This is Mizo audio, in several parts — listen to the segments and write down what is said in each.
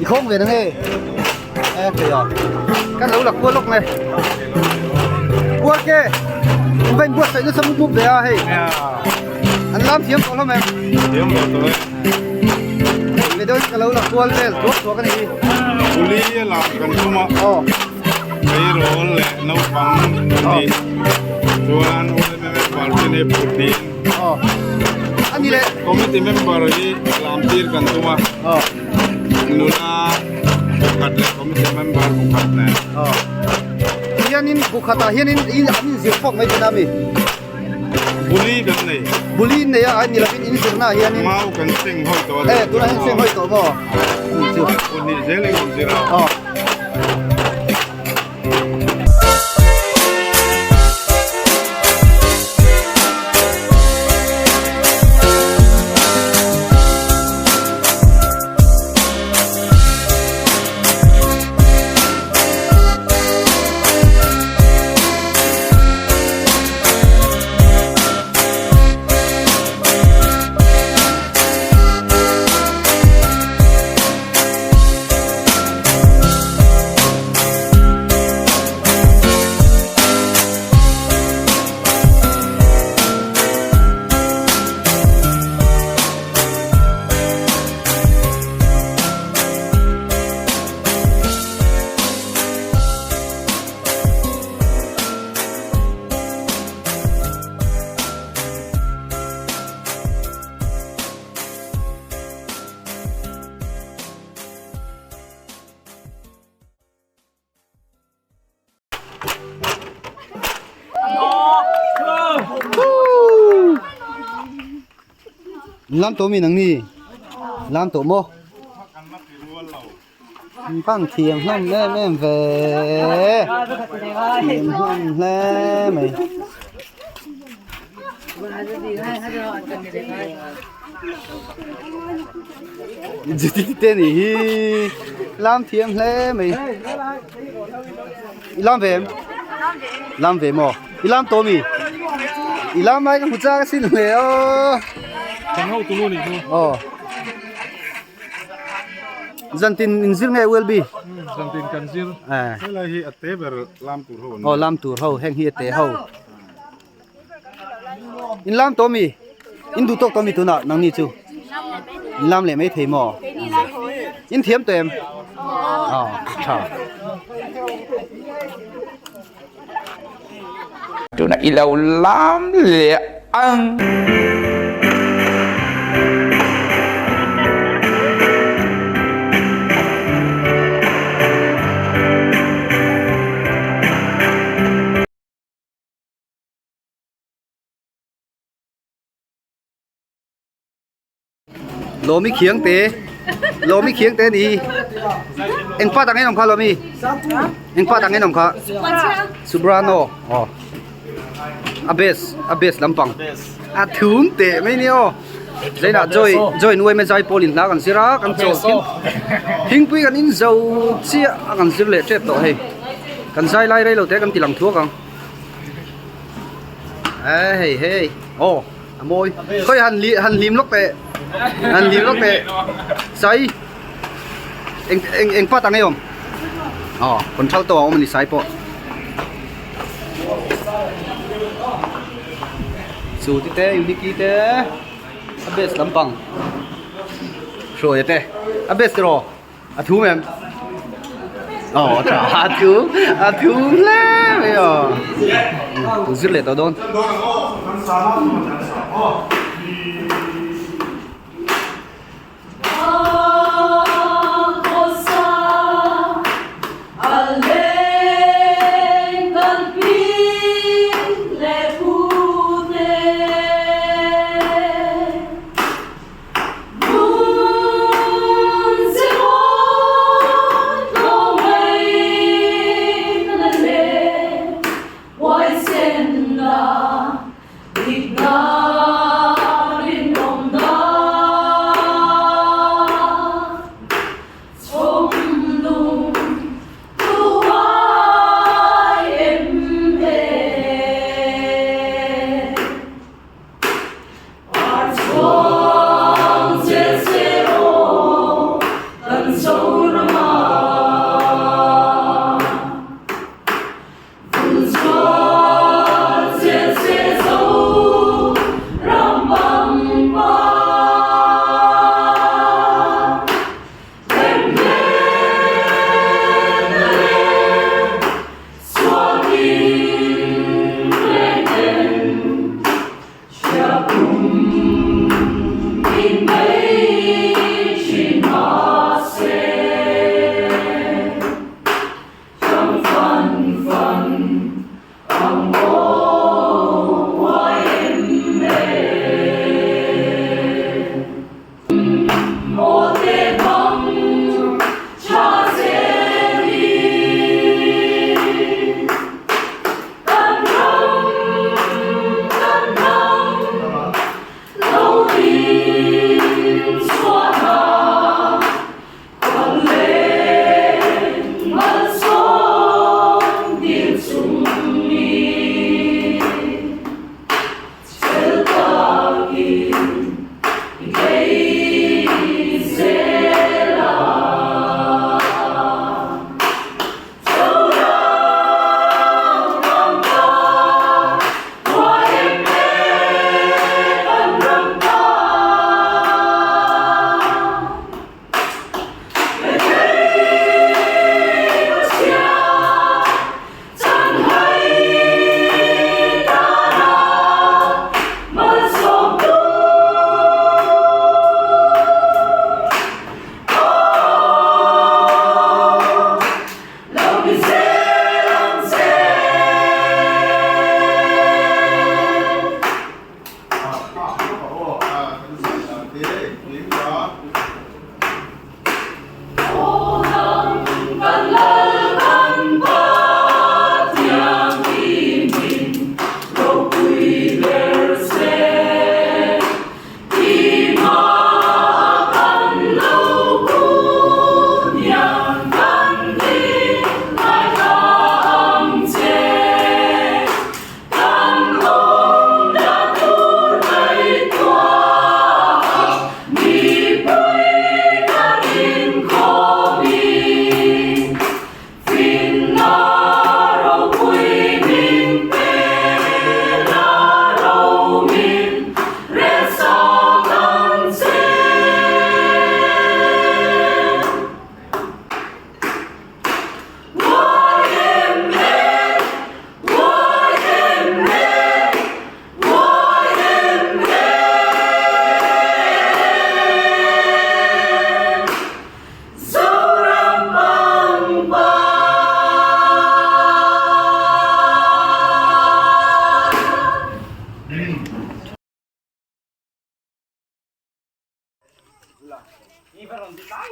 I khawng ve na nge? E thei a. Kan lo la kual lawk mai. Kual ke. An va inbuatsaih nasa mup mup ve a hei. An lam thiam tawh hlawm em? Thiam lo tawh e. Hei ve deuhin ka lo la kual vel thuak thuak a ni hi. Puli a lam kan tum a. Aw. Tleirawl leh naupang an ni. Chuan YMMF party nei phut niin. Aw. A ni leh. Committee member hi lam tir kan tum a. Aw. Nula bukhat leh committee member bukhat nen. Aw. Hianin bukhatah hianin an inzir chhuak mai thin a mi. Buli kan nei. Buli in nei a, ai ni lovin in zirna ah hianin. Mau kan seng hawi tawh a. Eh, tunah hian seng hawi tawh maw? Chu. Pahnih zel in kan zir a. Aw. Lam tawh mi nang ni lam tawh maw Pang thiam hlawm em em ve thiam hlawm hle mai. Judy te nih hi lam thiam hle mai i lam ve em lam ve maw i lam tawh mi i lam lai ka hmu chak asin hle aw aw. Zantin in zir nge ULB? Zantin kan zir. Eh. Helai hi a te ber lam tur ho an ni. Aw lam tur ho heng hi a te ho. In lam tawh mi? In duh tawk tawh mi tunah nangni chu? In lam leh mai thei maw? In thiam tawh em? Aw tha. Tunah i lo lam leh ang. Lawmi khiang te Lawmi khiang te ni eng pa dang en awm kha Lawmi eng pa dang en awm kha Soprano aw a bass a bass lampang a thum teh mai ni aw zainah joy joy nuai mai zai pawl in hla kan zir a kan chawl thing thingpui kan in zo chiah a kan zir leh tep tawh hei kan zai lai rei lo te kan ti lang thuak ang hei hei aw. A mawi. Khawi han li han hlim lawk teh. Han hlim lawk teh. Sai. Eng eng eng pat ang ei awm. Aw, contralto a awm a ni sai pawh. Chu ti te uniki te a best lampang hruaia te a best tiraw. A thum em? Aw a tha a thum a thum hle mai aw tu zir leh tawh dawn.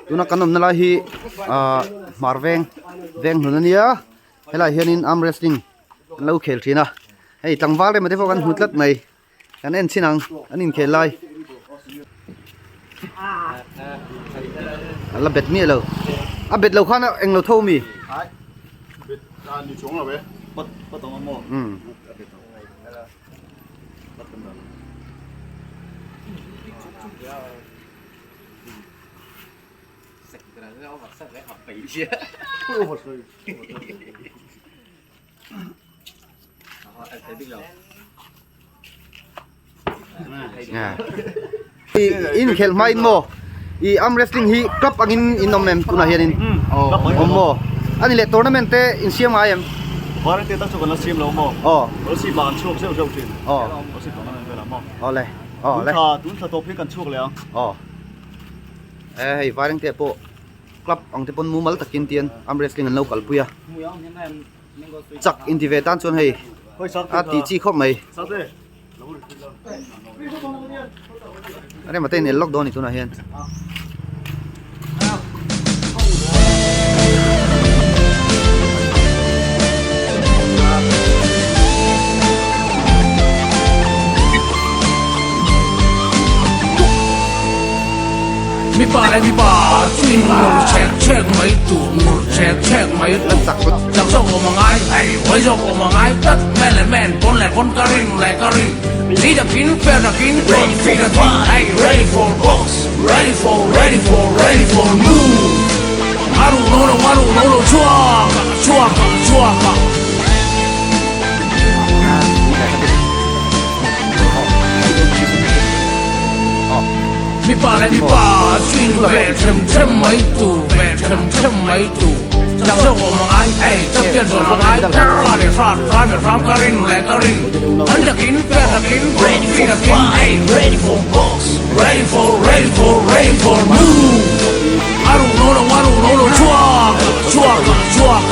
Tuna kan awmna lai hi ah hmar veng veng hnun ania helaiah hianin arm wrestling an lo khel thin a hei tlangval rema te pawh kan hmu tlat mai kan en chhin ang an inkhel lai a la bet miah lo a bet lo khan englo tho ami umm. In khelh hma in maw i arm wrestling hi club angin in awm em tunah hianin awm maw ani leh tournament te in siam ngai em aw aw awle awle aw e hei vairengte pawh club ang te pawn mumal takin tian arm wrestling an lo kalpui a chak inti ve tan chuan hei a tih chi khawp mai a rem ate in el lawk dawn a ni tunah hian. Mipa leh mipa chu in ngur chhek chhek mai tur ngur chhek chhek mai tur chak zawk awm a ngai hei huai zawk awm a ngai tlat man leh man pawn leh pawn ka rin leh ka rin ni takin fair takin ready for takin hei ready for box ready for ready for ready for move a ruh lo lo a ruh lo lo chhuak a chhuak a chhuak a. Mipa leh mipa chu in ve them them mai tur ve them them mai tur chak zawk awm a ngai ei champion zawn a ngai ra leh hran hran leh hram ka rin leh ka rin an takin fair takin ready fit takin ei ready for box ready for ready for ready for move a ruh lo lo a ruh lo lo chhuak chhuak chhuak.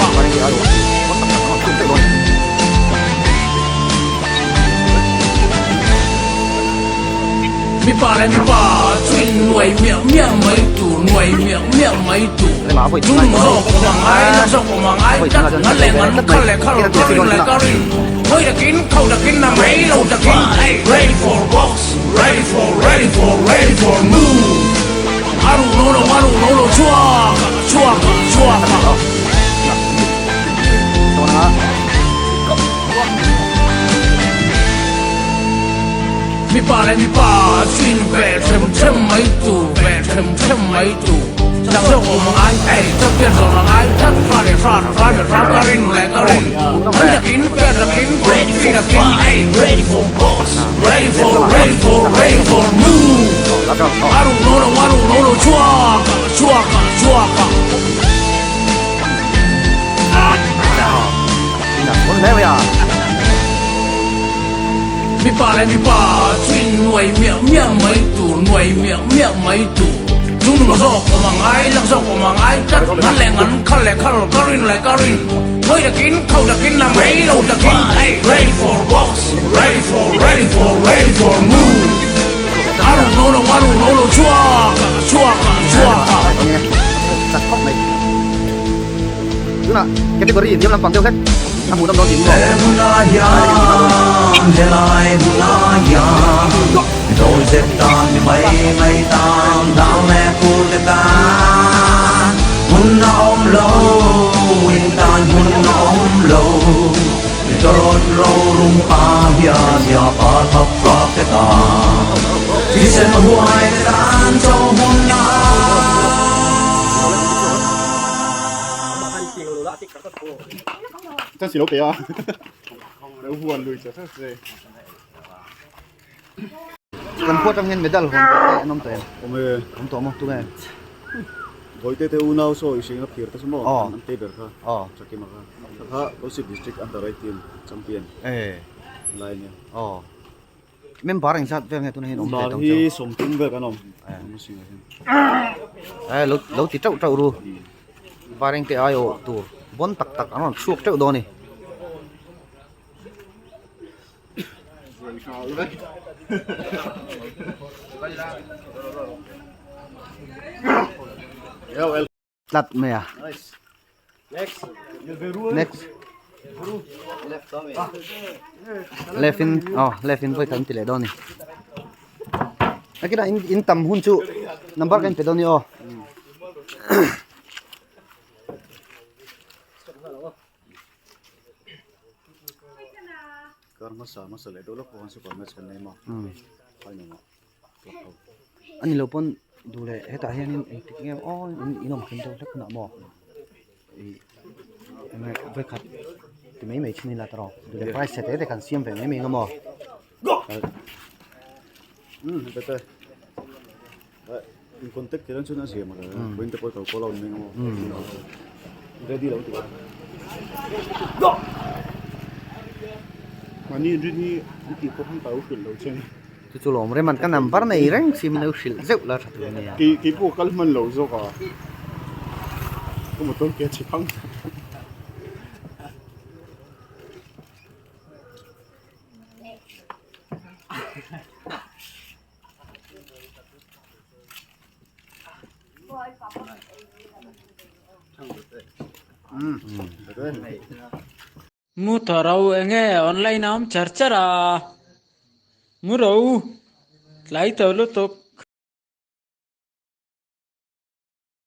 Mipa leh mipa chu in nuai miah miah mai tur nuai miah miah mai tur chung zawk awm a ngai la zawk awm a ngai tlat ngan leh ngan khal leh khal ka rin leh ka rin hawi takin kho takin a mai lo takin hey ready for box ready for ready for ready for move a ruh lo lo a ruh lo lo chhuak chhuak chhuak. Mipa leh mipa chu in ve them them mai tur ve them them mai tur chak zawk awm a ngai hei champion zawrh a ngai tlat hra leh hra hra leh hra ka rin leh ka rin an takin fair takin ready fit takin hei ready for boss ready for ready for ready for move a ruh lo lo a ruh lo lo chhuak chhuak chhuak. Mipa leh mipa chu in nuai miah miah mai tur nuai miah miah mai tur chung zawk awm a ngai lak zawk awm a ngai tlat ngan leh ngan khal leh khal ka rin leh ka rin hawi takin kho takin a mai lo takin hey ready for box ready for ready for ready for move a ruh lo lo a ruh lo lo chhuak chhuak chhuak. Tunah category in diam lampang deuh hlek a hmuh dam dawn tih maw? He hmunah hian helai hmunah hian dawizep tan mi mai mai tan dang leh phur te tan hmun a awm lo in tan hmun a awm lo mi tawrawt rorum pa hian ya pa thap thap te tan thisen huai te tan chaw hmun a Kan khua atang hian medal hawn tawh te an awm tawh em? Awm e. Awm tawh maw? Tunge? Bawihte te unau saw i hriang a phir ta chu maw? Aw. An te ber kha. Aw. Chakima kha. Kha kha Kolasib District Under 18 Champion. E. Lai nia. Aw. Member engzat vel nge tunah hian awm ve Member tawng hi cheu? 30 vel kan awm. Awm asin ah hian. Eh lo lo ti teuh teuh ru. Varengte ai awh tur bawn tak tak an rawn chhuak teuh dawn a ni. Tlat mai a. Next. Left in oh left in voi kan ti leh dawn ni. Nakina in in tam hun chu number kan pe dawn ni aw. Kar hmasa hmasa leh deuh lawk pawh khan super match kan nei maw? Final ah club ho. Ani lo pawn duh leh hetah hianin engtik nge aw in in awm thin deuh hlek hunah maw ih enge vawikhat ti mai mai thin ila tawrh duh leh prize te te kan siam ve mai mai ang maw. Um bete in contact tir an chuan a zia mawle vawiin te pawh i kal kual a awm mai ang maw ready lo ti mahni inrin hi an tih pawh khan ka lo hrilh lo che ni. Chu chu lawm rem an ka number nei reng si min lo hrilh zeuh la tha tur ania. Kei kei pawh kal hman lo zawk a ka motor ke a chhe phang. Mu thaw ro enge online a awm char char a, mu ro tlai tawh lutuk.